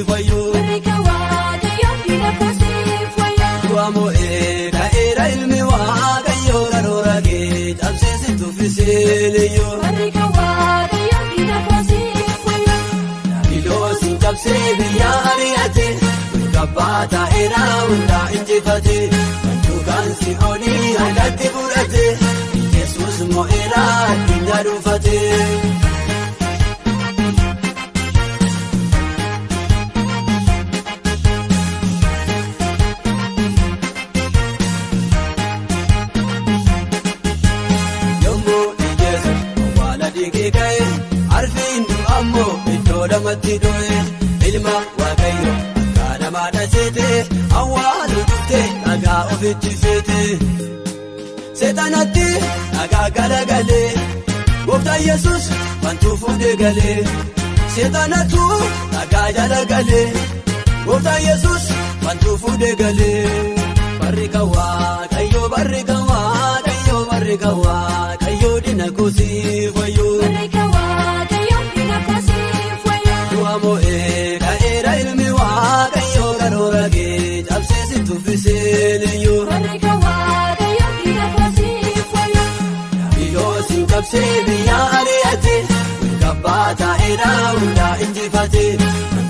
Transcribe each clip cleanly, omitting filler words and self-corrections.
fayyoo. Barri Waaqayyoo diina koosiif wayyoo. Du'a moo'ee ka'eera ilmi Waaqayyoo karoora kee cabsee si tuffisee liyyoo. Barri Waaqayyoo diina koosiif wayyoo. Daabiloosiin cabsee biyya ari'ate gabbaa taa'eera hundaa injifate duukaan si'oolii harkatti fudhate Yesuus moo'eera addunyaa dhuunfate. Yommuu Iyeesuus awwaala dhiigee ka'e arfiin du'ammoo iddoo lamatti dho'e ilma Waaqayyo akka namaa dhaseete awwaalu dhuftee dhagaa ofitti feete. Seexanatti dhagaa garagalee gooftaan Yesuus wantuu fuudhee galee seexanatu dhagaa jala galee gooftaan Yesuus wantuu fuudhee galee. Barri kan Waaqayyoo barri kan Waaqayyoo barri kan Waaqayyoo diina koosiif wayyoo. Barri Waaqayyoo diina koosiif wayyoo. Du'a moo'ee ka'eera ilmi Waaqayyoo karoora kee cabsee si tuffisee liyyuu. Barri Waaqayyoo diina koosiif wayyoo. Daabiloosiin cabsee biyya ari'ate gabbaa taa'eera hundaa injifate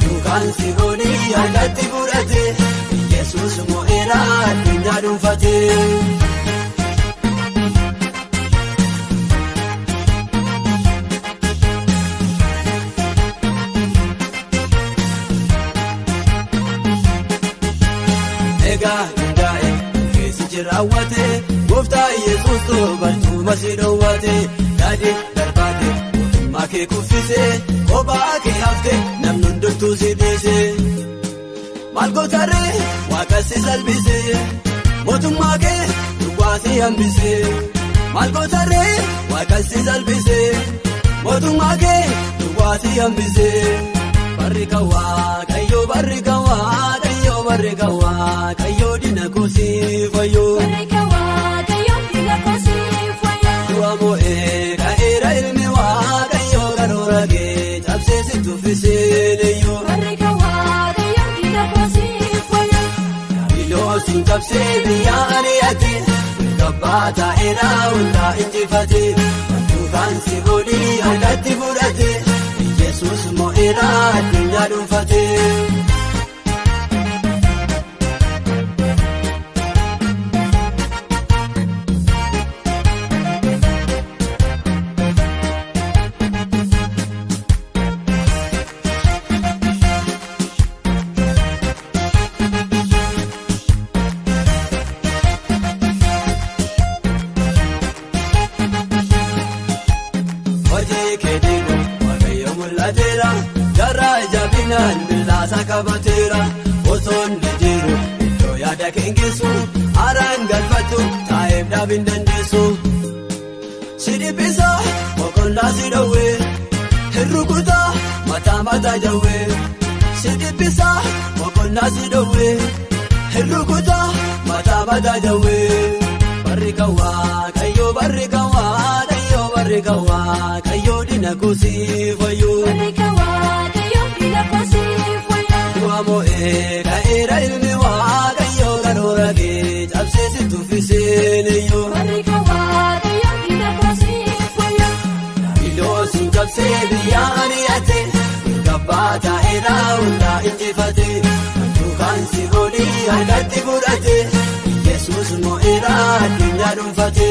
duukaan si'oolii harkatti fudhate Yesuus moo'eera addunyaa dhuunfate. Egaa hundaa'e keessi raawwate gooftaa Yesuustu barcuma si dhoowwate daadhii darbaate mootummaa kee kuffise kophaa kee hafte namni hundumtuu si dhiise. Maal gootarree waaqa si salphise mootummaa kee duwwaa si hambise. Maal gootarree waaqa si salphise mootummaa kee duwwaa si hambise. Barri kan Waaqayyoo barri kan Waaqayyoo barri kan Waaqayyoo diina koosiif wayyoo. Barri Waaqayyoo diina koosiif wayyoo. Du'a moo'ee ka'eera ilmi Waaqayyoo karoora kee cabsee si tuffisee liyyuu. Barri Waaqayyoo diina koosiif wayyoo. Daabiloosiin cabsee biyya ari'ate gabbaa taa'eera hundaa injifate duukaan si'oolii harkatti fudhate Yesuus moo'eera addunyaa dhuunfate. Hojii keetiiru Waaqayyo mul'ateera garaa jabinaan billaasa qabateera osoo inni jiru iddoo yaada keengisu haaraan galfatu taa'eef dhaabin dandeessu. Si dhiphisa boqonnaa si dhowwee hirrukutaa mataa mataa jawwee si dhiphisa boqonnaa si dhowwee hirrukutaa mataa mataa jawwee. Barri kan Waaqayyoo barri kan Waaqayyoo barri kan Waaqayyoo diina koosiif wayyoo. Barri Waaqayyoo diina koosiif wayyoo. Du'a moo'ee ka'eera ilmi Waaqayyoo karoora kee cabsee si tuffisee liyyuu. Barri Waaqayyoo diina koosiif wayyoo. Daabiloosiin cabsee biyya ari'ate gabbaa taa'eera hundaa injifate duukaan si'oolii harkatti fudhate Yesuus moo'eera addunyaa dhuunfate.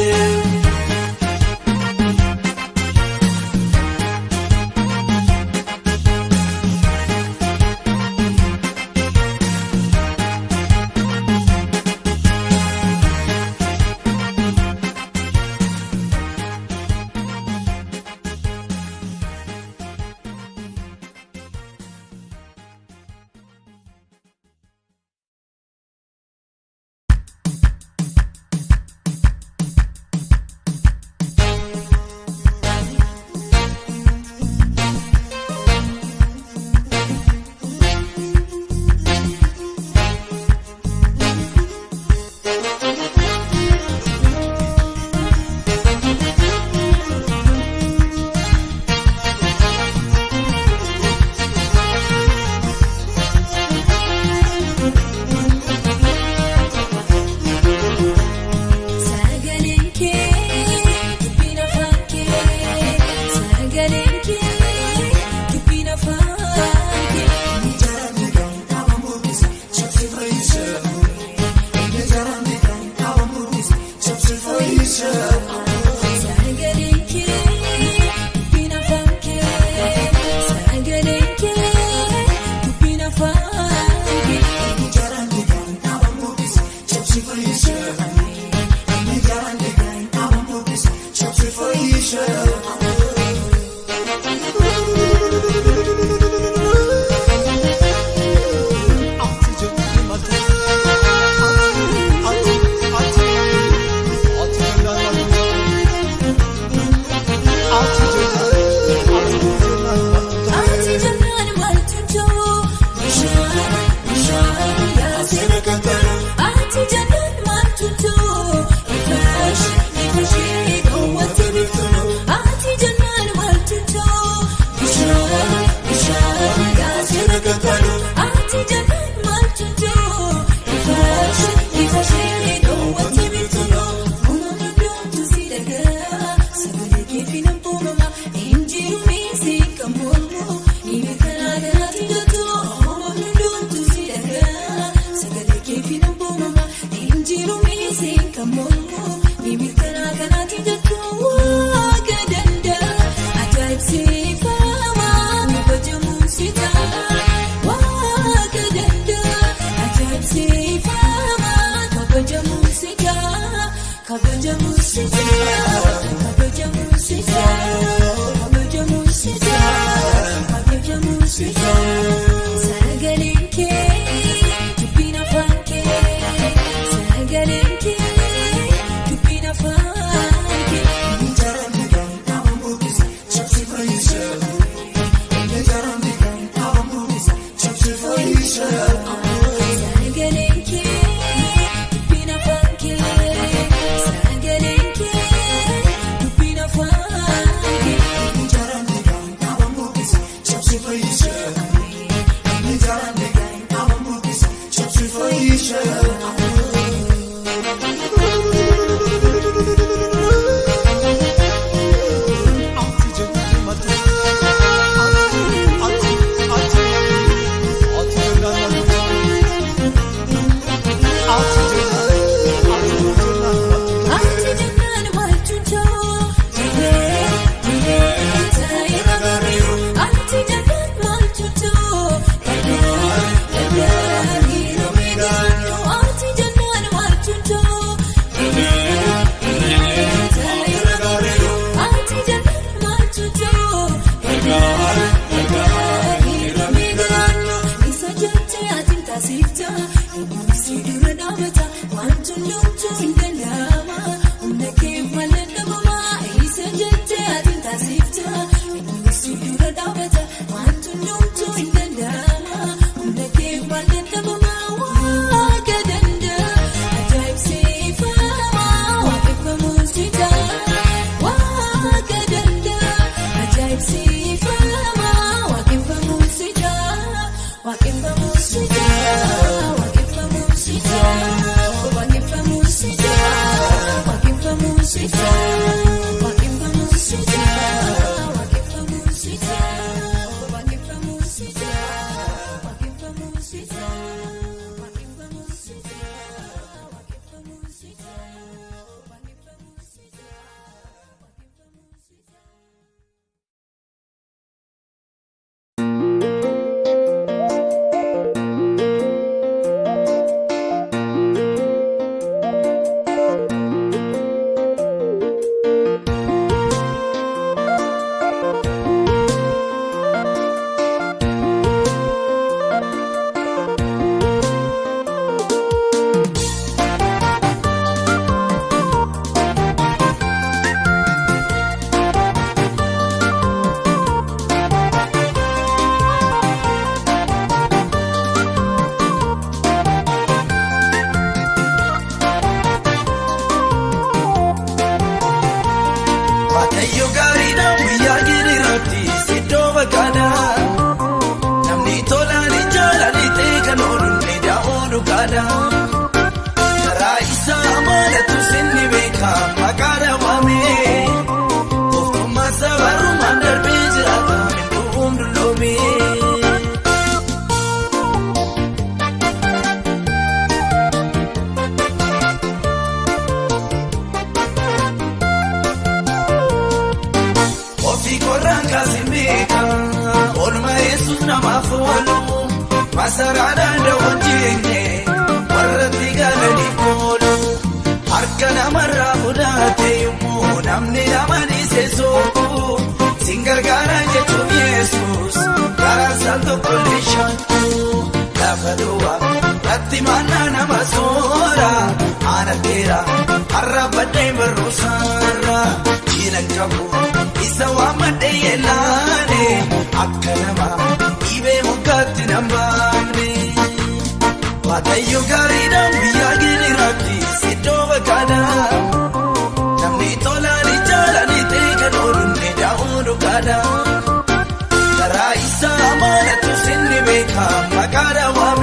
Karaa isaa maalatu sinni beeka maqaa dawaa.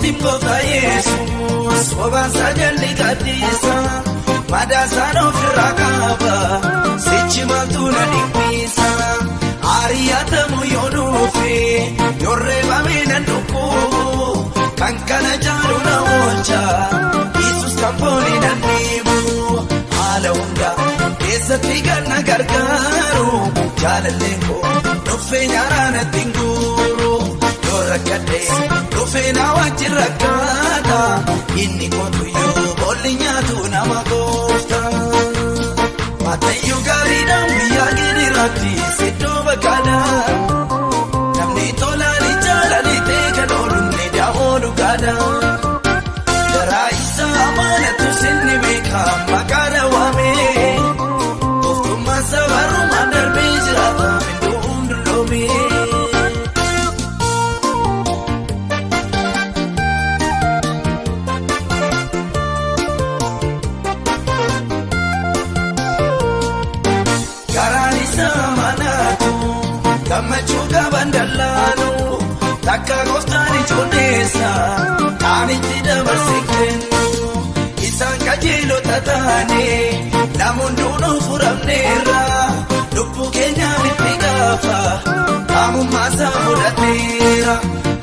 Nutti gooftaa Yesuus obaasaa jalli gadhiisa madaasaan ofirraa qaba sichi maaltu na dhiphisa ari'atamu yoo dhufe yoo reebame nan dhukkubu kan kana jaalu na oolcha Yesuus kan foonii nan dhiibu haala hundaa keessatti kan na gargaaru jaalallee koo dhufee nyaaraa natti hin guuru yoo rakkadhe. Dhufeena wajjin rakkaata inni kootu yoo boolli nyaatu nama goofta. Waaqayyo gaariidhaan biyya giriiraatti siddoo bakkaadha. Namni tolaan jaalali ta'e kan ooluun ni daawoo dhugaadha. Garaa isaa amaanatu sinni beeka maqaa dhawaame. Gooftummaan sabarumaan darbee jiraata minduun dulloome. Gammachuu qaban dallaanu takka gooftaan ijoolleessa kan itti dabarse kennu isaan qajeelota taane namoonni hunduu furamneerra lubbuu keenyaaf itti gaafa qaamummaa isaa fudhateera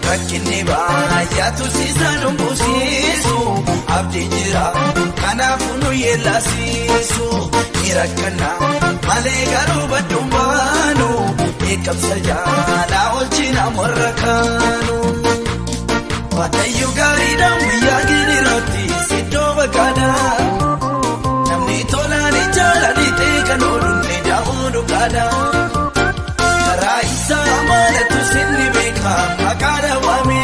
rakkinni baay'atu siisaan dhumbuusiisu abdii jira kanaafuu nu yeellasiisu ni rakkanna malee garuu badduun baanu. Eegamsa jaalaa olchina warra kaanu. Waaqayyo gaariidhaan biyya giriiraatti siddoo bakkaadha. Namni tolaan jaalali ta'e kan ooluun ni daawoo dhugaadha. Karaa isaa amaanatu sinni beeka maqaa dhawaame.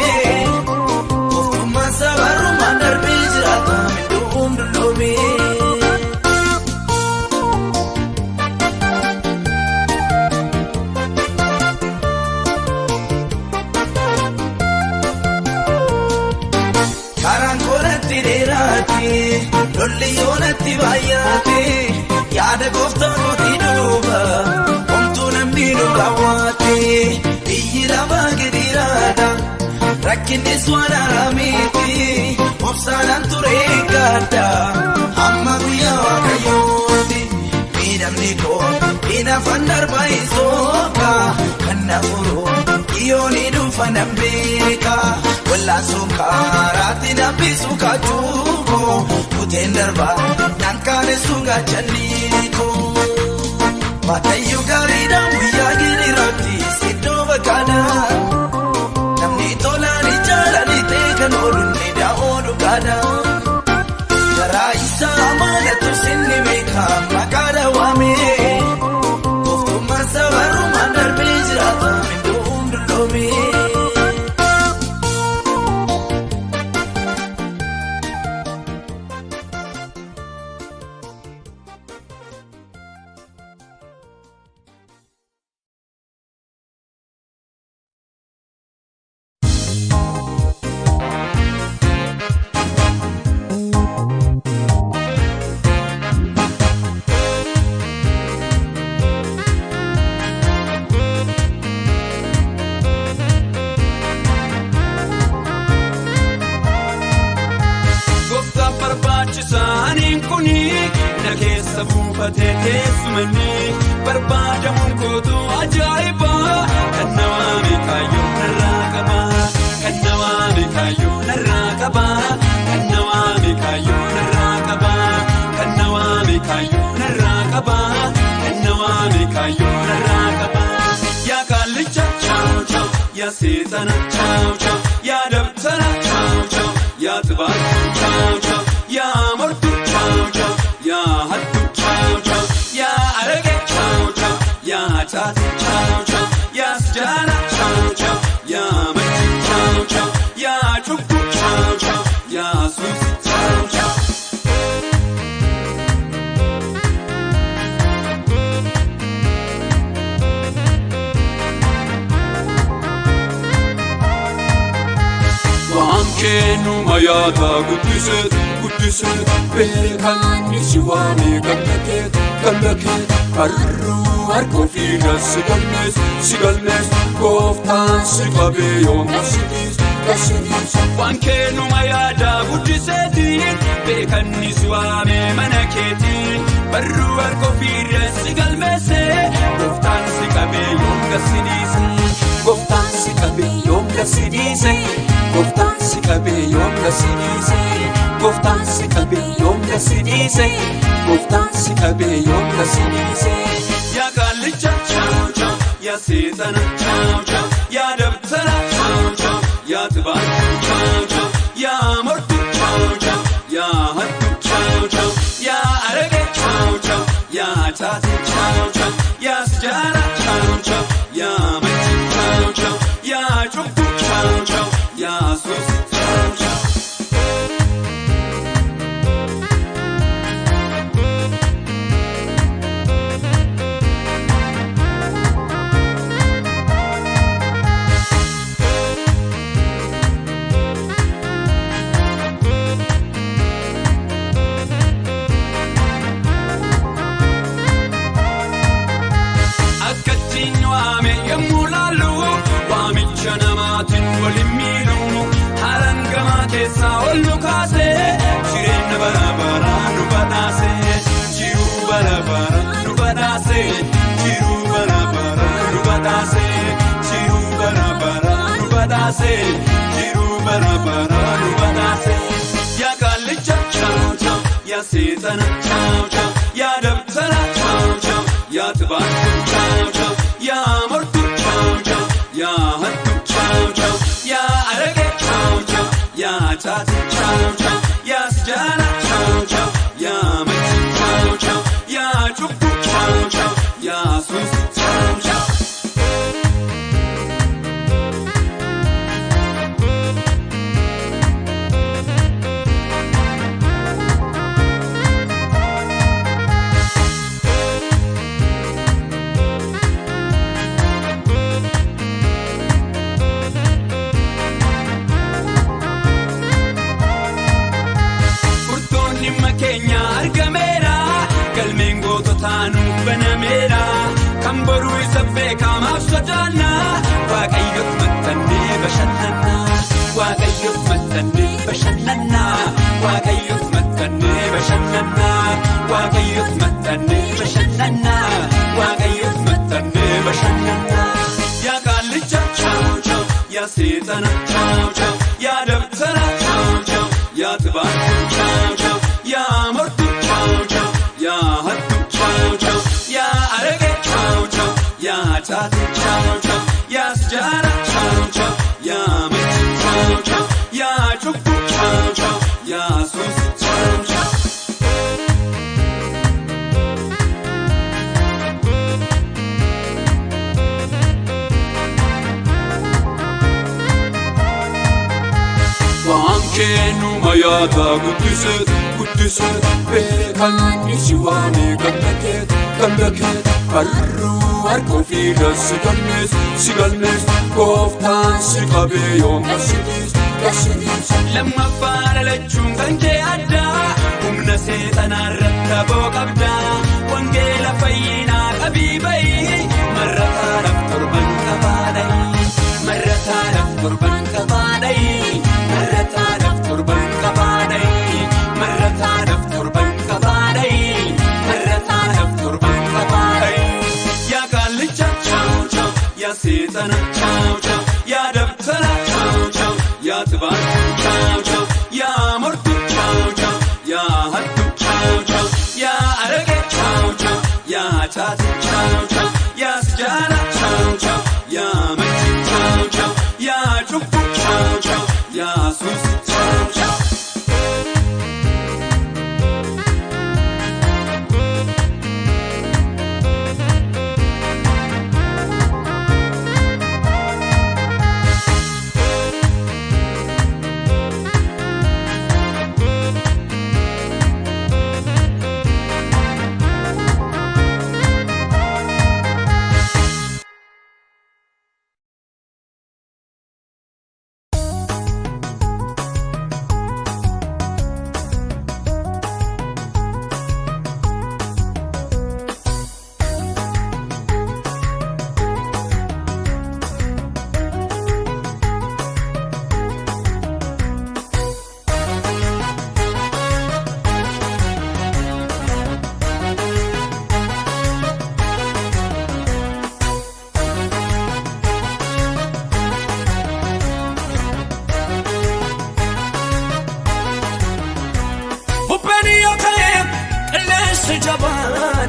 Gooftummaan sabarumaan darbee jiraata minduun dulloome. Lolli yoonatti baay'ate yaada gooftaa kootii duuba homtuu namni nu raawwate biyyi lafaa giriiraadha rakkinnis waan haaraa miti obsaadhaan ture gadda hamma guyyaa waaqayyooti miidhamni koo hin afaan darbaa hin sooka kan na furu dhiyoo ni dhufa nan beeka wal'aansoo karaatti nambisu kaachuuko kuteen darbaa nan kaanessu gaachanniiko. Waaqayyo gaariidhaan guyyaa giriiraatti siddoo bakkaadha. Namni tolaan jaalali ta'e kan ooluun ni daawoo dhugaadha. Karaa isaa amaanatu sinni beeka maqaa dhawaame. Gooftummaan sabarumaan darbee jiraata minduun dulloome. Barbaadamuun kootu ajaa'iba kan nama beekayyuu narraa qaba kan nama beekayyuu narraa qaba kan nama beekayyuu narraa qaba kan nama beekayyuu narraa qaba kan nama beekayyuu narraa qaba. Yaa kaallicha chaaw chaaw yaa seexana chaaw chaaw yaa dabtara chaaw chaaw yaa xibaatu chaaw chaaw yaa mortu chaaw chaaw yaa hattu chaaw chaaw yaa arage chaaw chaaw yaa taate chaaw chaaw yaa sijaana chaaw chaaw yaa machi chaaw chaaw yaa cubbu chaaw chaaw yaa suusi chaaw chaaw. Waamkeenuma yaada guddiseet guddiseet beekan si waamee galma kee har'uu harka ofiirra si galmees gooftaan si qabee yoom gasiis gasiis Waan keenuma yaadaa guddiseetiin beekanni si waamee mana keetiin barruu harka ofiirra si galmeesse gooftaan si qabee yoom gasi dhiise gooftaan si qabee yoom gasi dhiise gooftaan si qabee yoom gasi dhiise gooftaan si qabee yoom gasi dhiise gooftaan si qabee yoom gasi dhiise. Yaa qaallicha chaaw chaaw yaa seexana chaaw chaaw yaa dabtara chaaw chaaw yaa xibaartuu chaaw chaaw yaa mortuu chaaw chaaw yaa hattuu chaaw chaaw yaa aragee chaaw chaaw yaa taatee chaaw chaaw yaa sijaara chaaw chaaw yaa machii chaaw chaaw yaa cubbuu chaaw chaaw yaa suusii chaaw chaaw. Keessaa ol nu kaasee jireenya bara baraa nu badhaasee jiruu bara baraa nu badhaasee jiruu bara baraa nu badhaasee jiruu bara baraa nu badhaasee jiruu bara baraa nu badhaasee. Yaa qaallicha chaaw chaaw yaa seexana chaaw chaaw yaa dabtara chaaw chaaw yaa xibaartuu chaaw chaaw yaa mortuu chaaw chaaw yaa hattuu chaaw chaaw yaa aragee chaaw chaaw. Yaa taatee chaaw chaaw yaa sijaara chaaw chaaw yaa machii chaaw chaaw yaa cubbuu chaaw chaaw yaa suusii chaaw chaaw. Keenya argameera galmeen goototaa nuuf banameera kan boruu isa beekamaaf sodaanna waaqayyoof maxxannee bashannanna waaqayyoof maxxannee bashannanna waaqayyoof maxxannee bashannanna waaqayyoof maxxannee bashannanna waaqayyoof maxxannee bashannanna. Yaa qaallicha chaaw chaaw yaa seexana chaaw chaaw yaa dabtara chaaw chaaw yaa xibaartuu chaaw chaaw. Yaa mortuu chaaw chaaw yaa hattuu chaaw chaaw yaa aragee chaaw chaaw yaa taatee chaaw chaaw yaa sijaara chaaw chaaw yaa machii chaaw chaaw yaa cubbuu chaaw chaaw yaa suusii chaaw chaaw. Waan keenuma yaadaa guddisee guddisee beekanni si waamee gammadee gammadee barruu harka ofiirra si galmees si galmees gooftaan si qabee yoom gasi dhiise gasi dhiise. Lammaffaa dhalachuun kan kee addaa humna seexanaa irratti aboo qabdaa wangeela fayyinaa qabii bayii marrataadhaaf torban qabaadhayi marrataadhaaf torban qabaadhayi. Marrataadhaaf torban qabaadhayi marrataadhaaf torban qabaadhayi marrataadhaaf torban qabaadhayi. Yaa qaallicha chaaw chaaw yaa seexana chaaw chaaw yaa dabtara chaaw chaaw yaa xibaartuu chaaw chaaw yaa mortuu chaaw chaaw yaa hattuu chaaw chaaw yaa aragee chaaw chaaw yaa taatee chaaw chaaw yaa sijaara chaaw chaaw yaa machii chaaw chaaw yaa cubbuu chaaw chaaw. Yaa suusii chaaw chaaw.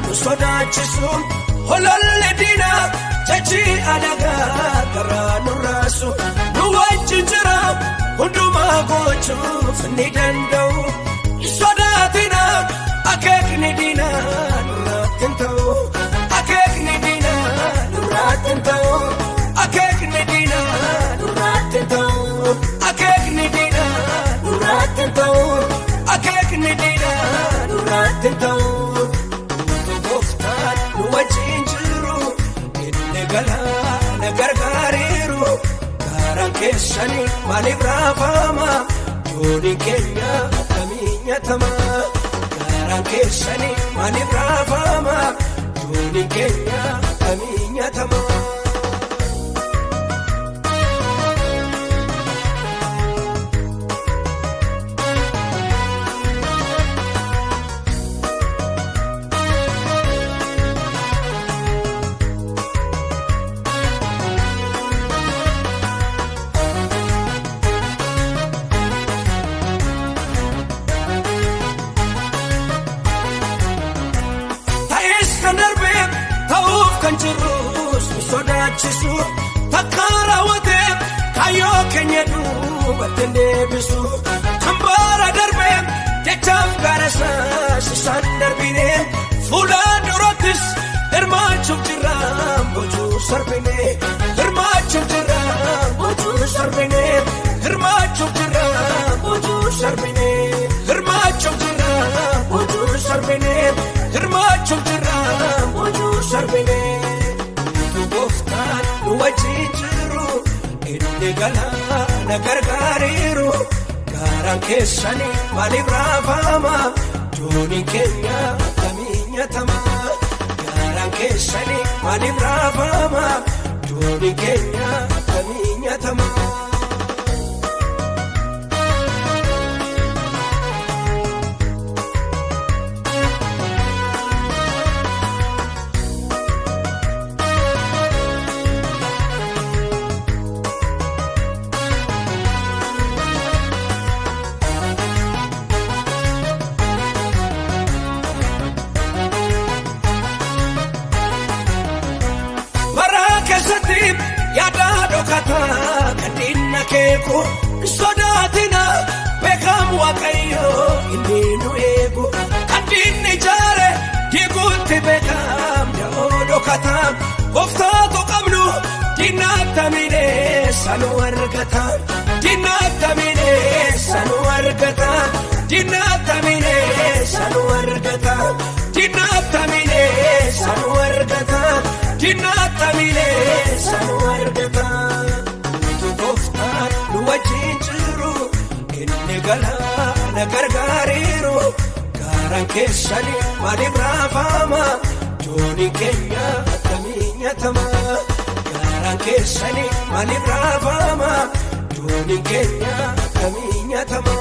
nu sodaachisu hololli diinaa jechi alagaa garaa nu raasu nu wajjin jira hundumaa gochuuf ni danda'u sodaatina akeekni diinaa nurratti hin ta'u akeekni diinaa nurratti hin ta'u akeekni diinaa nurratti hin ta'u akeekni diinaa nurratti hin ta'u akeekni diinaa nurratti hin ta'u. Gooftaan nu wajjin jiru inni galaana gargaareeru gaaraan keessanii maaliif raafama dooniin keenya akkamiin nyaatama gaaraan keessanii maaliif raafama dooniin keenya akkamiin nyaatama. Takka raawwatee kaayyoo keenya duubatti deebisu kan bara darbee jechaaf gaara isaan darbine fuula durattis hirmaachuuf jirra boojuu sarbine hirmaachuuf jirra boojuu sarbine hirmaachuuf jirra boojuu sarbine hirmaachuuf jirra boojuu sarbine hirmaachuuf jirra boojuu sarbine. Gooftaan nu wajjin jiru inni galaana gargaareeru gaaraan keessanii maaliif raafama dooniin keenya akkamiin nyaatama gaaraan keessanii maaliif raafama dooniin keenya akkamiin nyaatama. Sodaatina beekamu waaqayyoo inni nu eegu kan diinni ijaare diiguutti beekam da'oo dhokatam gooftaatu qabnu diinna attamiinee sanuu argata diinna attamiinee sanuu argata diinna attamiinee sanuu argata diinna attamiinee sanuu argata diinna attamiinee sanuu argata. Gooftaan nu wajjin jiru inni galaana gargaareeru gaaraan keessanii maaliif raafama dooniin keenya akkamiin nyaatama gaaraan keessanii maaliif raafama dooniin keenya akkamiin nyaatama.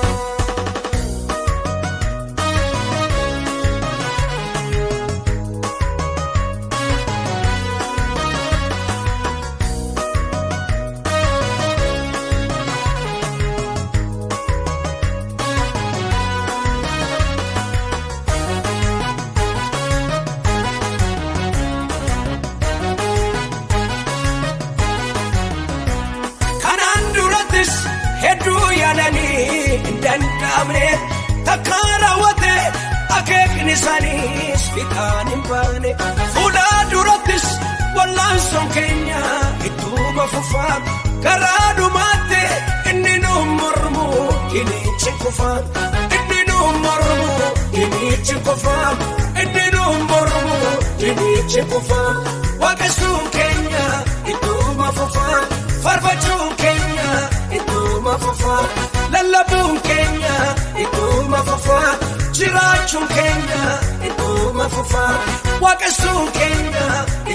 Takka raawwate akeekni isaaniis fiixaan hin baane fuula durattis wal'aansoon keenya ittuma fufaa karaa dhumaatti inni nu mormu diinichi kufaa inni nu mormu diinichi kufaa inni nu mormu diinichi kufaa waaqessuun keenya ittuma fufaa faarfachuun keenya ittuma fufaa lallabuun keenya ittuma fufaa jiraachuun keenya ittuma fufaa waaqessuun keenya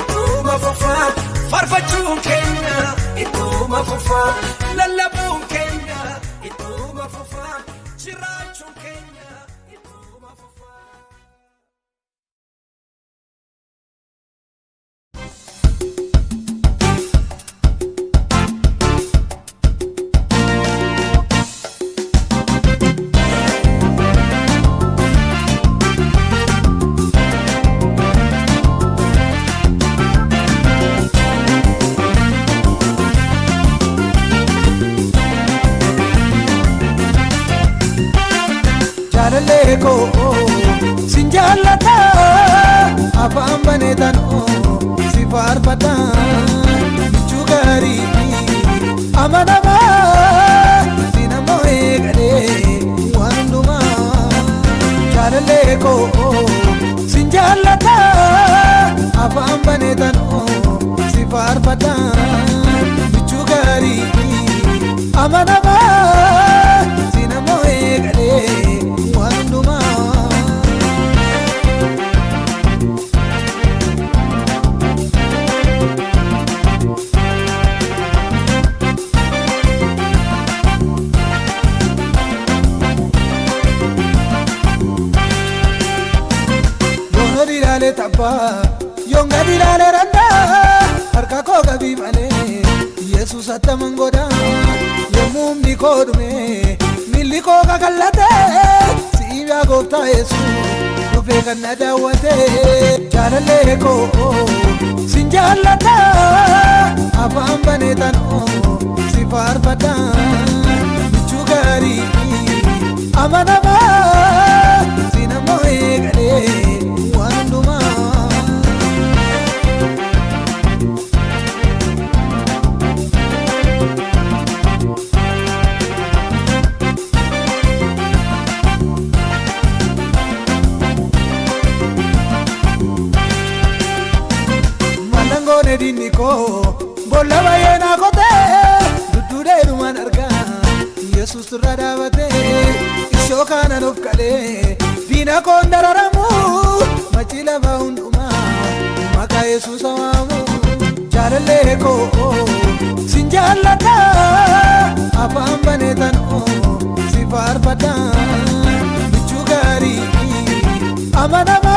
ittuma fufaa faarfachuun keenya ittuma fufaa lallabuun keenya ittuma fufaa jiraachuun keenya ittuma fufaa. Jaalallee koo sin jaallata afaan baneetan si faarfata michuu gaarii amanamaa si nama eegalee waan hundumaa. Jaalallee koo sin jaallata afaan baneetan si faarfata michuu gaarii amanamaa si nama eegalee waan hundumaa. Yoona dilaalee tabbaa yoonga dilaalee randaa harka koo qabii malee Yesuus attaman godha yommuu humni koo dhume miilli koo kakallate si'i yaa gooftaa Yesuus dhufee kan na daawwate. Jaalallee koo sin jaallata afaan baneetan si faarfata michuu gaarii amanamaa si nama eegalee waan hundumaa. Malangoone diinni koo boolla baay'ee naa qotee dudduudheerumaan argaa Yesuus irra dhaabatee ishoo kanan of qalee diina koon dararamu machi lafa hundumaa maqaa Yesuus waamu. Jaalallee koo sin jaallata afaan baneetan si faarfata michuu gaarii amanamaa.